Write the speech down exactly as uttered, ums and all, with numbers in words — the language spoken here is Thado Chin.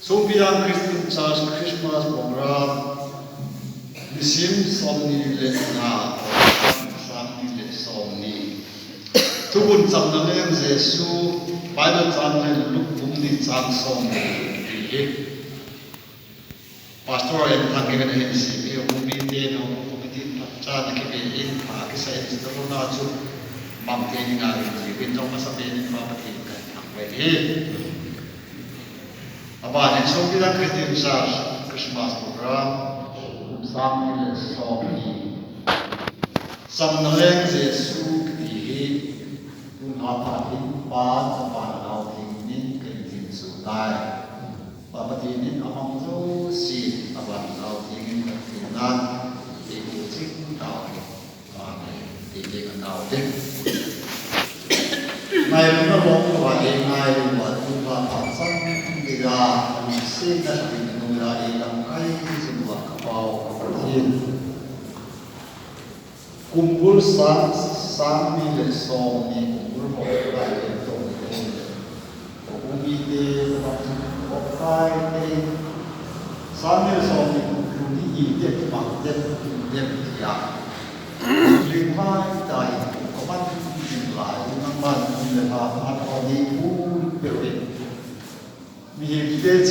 Songpidang Christian Church Christmas Program, nisim somni le nga, sang ni le somni. Thugun Chamna Leng Jesu, Bible chang le Luke bung ni chang somni, ti hi. Pastor Enthang in ahin seiyu, mite nau committee phatcha na kibe in pha kisai in Stefano chu mang te ni nga in ji win jong masa be ni pa Pathen kan thang ve hi. Aban in Songpidang Christian Church Christmas Program, kum sang ni le somni. Chamna Leng Jesu kiti hi, tun ha phat in Pa, Chapa, Lhagao Theng min ken tin su tai. Pa Pathen in amang jouse, aban Lhagao Theng in kan tin nan, eipu ching tau hi. Amen. Ti le kan tau te. Ngailutna lom lou a, eingailu uva, tun ha phat sang ni a, lungsetna tah in nung a, eilamkai jing uva, ka Pa u, ka Pathen. Kum gul sang, sang ni le somni kum gul ho lai le tong le. Kum mite, kum mite, sang ni le somni kum gul ni i te, kum te, kum te, tia. Ling mai tai, kum man jing lai, nangman kum le ha, man ho ni kum pe ve. Mihem te